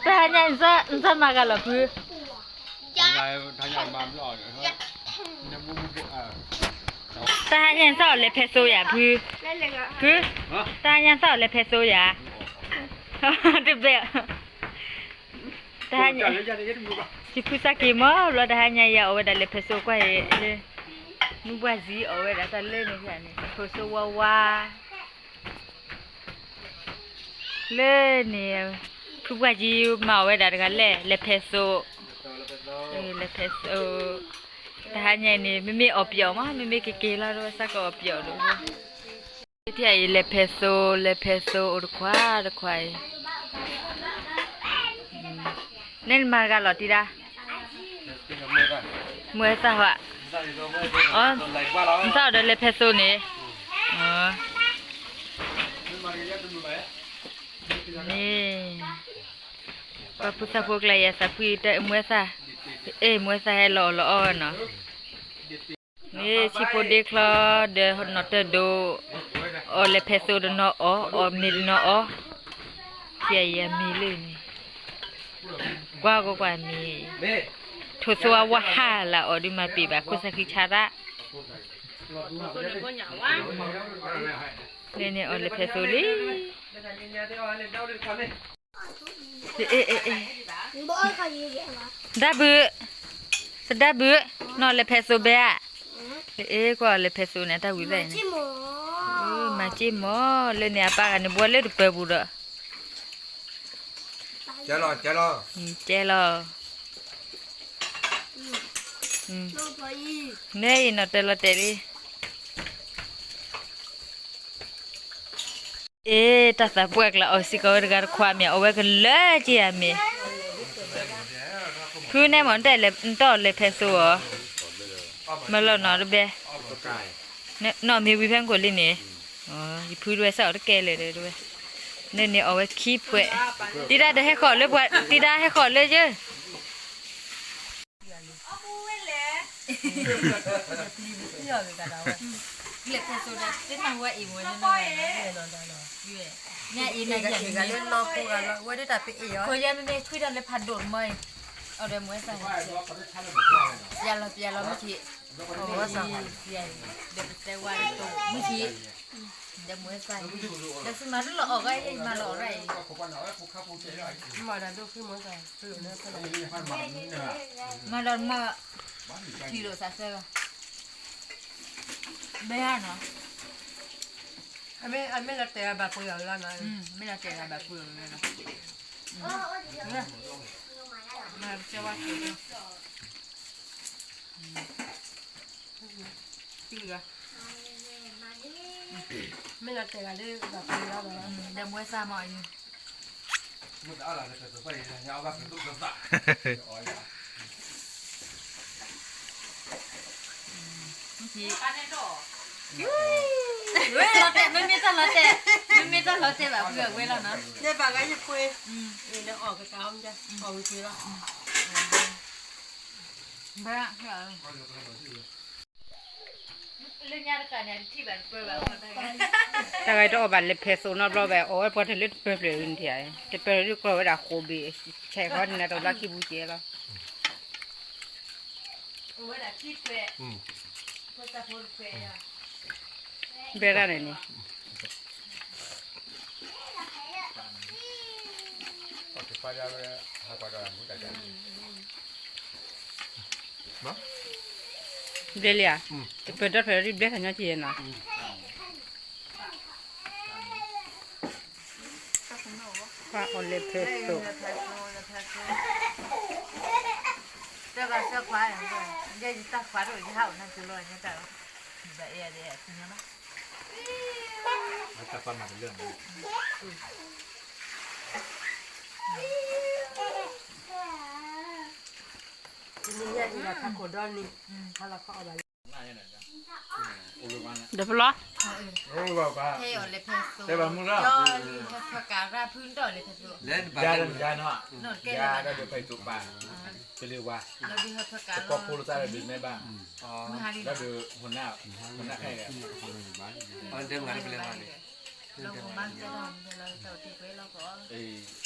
တဟါညါနသးမၤဂၤလီၤဖု, တဟါညါနသးအီၣ်လဲၤဖဲသိယၤဖု, ဖု, တဟါညါနသးအီၣ်လဲၤဖဲသိယၤ, တဘဲ, တဟါညါ, ယဖုစၢ်က့ၤမီၤဘျီ တဟါညါယၤအီၣ်ဝဲဒၣ်လဲၤဖဲသိကွၢ်အံၤလၢ, မုၢ်ဘှၢ်စံအီၣ်ဝဲဒၣ်တၢ်လၢန့ၣ်န့ၣ် ဖိသိဝါဝါ လၢန့ၣ်, ဖုပှၢ်ကံမၤအီၣ်ဝဲဒၣ်တဂၤလဲၣ် လဲၤဖဲသိ, လဲၤဖဲသိ, တဟါညါအံၤန့ၣ် မ့မ့ၢ်အီၣ်ပျီမး မ့မ့ၢ်ကက့ၤလီၤဒီး စးကအီၣ်ပျီဒီး, ထံၣ်အံၤ လဲၤဖဲသိ လဲၤဖဲသိအိၣ်တခွးတခွးအံၤ, နဲနမၤတဂၤလီၤတံၢ်ဒၣ်, မွဲသၣ်ဟါ, နသးအီၣ်ဒီးလဲၤဖဲသိန့ၣ်, န့ၣ်, ပှၤဖိသၣ်ဖိကျါယၤသးဖှံတၢ်မွဲသၣ်, အဲၣ်မွဲသၣ်ဟဲလီၤအီၣ်လီၤအီၣ်နီၤ, န့ၣ်ဆံဖိဒ့ချီဒီးနီၢ်တၢၢ်ဒိၣ်, အီၣ်လဲၤဖဲသိတနီၤအီၣ် အီၣ်မ့ၤတနီၤအီၣ်, ထံၣ်အံၤအမ့ၤလၢန့ၣ်, ကွၢ်ကွၢ်ကွၢ်မ့ၤ, ထိၣ်သိဝါဝါဟါလၢအီၣ်ဒုးမၤပ့ၤဘၣ် ခိၣ်သၣ်ဃံဆါသး, လၢန့ၣ်အီၣ်လဲၤဖဲသိလံ ဒၣ်ဘုး, သဒၣ်ဘုး, နီၢ်လဲၤဖဲသိဘဲဧါ, လၢအဲကွၢ်လဲၤဖဲသိန့ၣ် တၢ်ဝံၤဘဲန့ၣ်, မၤစ့ၢ်မီၤ, လၢန့ၣ်အပၢ်ဂၤန့ၣ် ဘှီလၢတပၢၤပူၤဒီး, ကဲလီၤ, နဲအံၤနီၢ်တၢၢ်လီၤတဲာ်လံ အ့ တၢ်သးပှၢ်ကျါအီၣ်စ့ၢ်ကီးဝဲတဂၤတခွးမ့ၢ် အီၣ်ဝဲကလၢက့ၤဧါမ့ၢ်, ဖုနဲမ့ၢ် နတအီၣ်လဲၤဖဲသိအီၤ, မၤလီၤနီၤတဘဲ, နီၢ်မ့ၢ်ဝံၤဖဲမကိးလံန့ၣ်, ယဖုတဝဲစၢ်အီၤတကဲလၢာ်ဒီးတဝဲ, နန့ၣ်အီၣ်ဝဲခံဖှဲး, တံၤဒါဒီးဟဲဃီၤလၢပှၤ တံၤဒါဟဲဃီၤလၢယ လဲၤဖဲသိဒီး တနၢ်ဟူဝဲအံၤမ့ၢ်ဝဲ, ညါအံၤနၤယၤမ့ၢ်လၢနီၢ်ဖိဂၤလီၤ ဝဲဒၣ်တၢ်ပအ့ၣ်အီၤ, ခိၣ်ယဲမ့မ့ၢ်ထွံၣ်တၢ်လၢဖးဒိၣ်မီၢ်အံၤ, အီၣ်ဒီးမွဲစၢ်, ပျဲလီၤပျဲလီၤမ့ၢ်ထံး, ဒီးပတဲဝဲတတိၢ်မ့ၢ်ထံး, ဒီးမွဲစၢ်, ဒီးသုမၤတလီၤအီၣ်ဂၤအံၤ မၤလီၤအီၣ်ဂၤအံၤ, မၤဒၣ်ဒိၣ်ဃံမီၢ်စၢ်, မၤဒီးမၤ, ထံၣ်လိာ်သးစၢ်ဂၤ ဘဲဧါနီၤ, အမ့ၢ်လီၤတဲာ်ဂၤဘၣ်ပှ့ၤအီၤလီၤနီၤ, မ့ၢ်လီၤတဲာ်ဂၤဘၣ်ပှ့ၤအီၤလီၤ, မၤတကဲဝဲ, မ့ၢ်လီၤတဲာ်ဂၤလၢဘၣ်ပှ့ၤအီၤလီၤ, ဒီးမွဲစၢ်မီၢ်အံၤ မ့ၢ်တဲ, မ့မ့ၢ်တၢ်လီၤတဲာ်, မ့မ့ၢ်တၢ်လီၤတဲာ်ဘၣ်ပှ့ၤအဝဲလီၤနီၤ, ဒီးဘၣ်ဂၤယပှ့ၤ, အံၤဒီးအီၣ်ကကးအီၣ်မ့ၢ်, အီၣ်ဝံၤပှ့ၤလီၤ, ဘၣ် လၢညါတကးန့ၣ် တထံၣ်ဘၣ်တပၢၢ်ဘၣ်, တၢ်ဂၤတအီၣ်ဘၣ်လဲၤဖဲသိနီတဘျီဘၣ်, အီၣ်ဝဲပှၤတၢၢ်လၢတပၢၢ်ပျၢၤအံၤန့ၣ်, တပၢၢ်လၢဒုးကျီၢ်ဝဲဒၣ်ဃိးဘ့ၣ်, ဆဲးခီန့ၣ်တလါခံပူၤကဲလီၤ, ဘဲဒၣ်န့ၣ်န့ၣ် ဘျဲလံဧါ, တပၢၢ်ဒီဖျၢၣ်ဒီးဘျဲထီၣ်ညီက့ၤနီၤ, ပှၤအီၣ်လဲၤဖဲသိ, တၢ်ဘၣ်သၢခွါ, ယဲယတၢ်ခွါတအိၣ် ယဟးအိၣ်နၢ်ကၠိလီၤ ညါတၢ်လီၤ, ယဘၣ်အဲၣ်ဒိးသ့ၣ်ညါဘၣ်, တနံၤညါအံၤဘၣ်ခးခိၣ်ဒီနံၤ, ဟါလီၤခီအီၣ်ဘၣ်လံ, ဒီးဖလီၤ, တဲဘၣ်မုၢ်လီၤ, ဖကးရၢ်ဖုတၢ်လဲၤဖဲသိ, တလဲၤဝါ, တကီၢ်ဖိလိာ်သးဒီးဒုးမဲဘၣ်, ဒီးဒုး, ဟိနၢ်ခဲဂၤ, တဲမုၢ်လီၤတလဲၤဝါန့ၣ်, လၢမၤကဲထီၣ်မ့ၢ်လၢတၢ်အိၣ်တ့ၢ်ကွဲလီၤကီး, အ့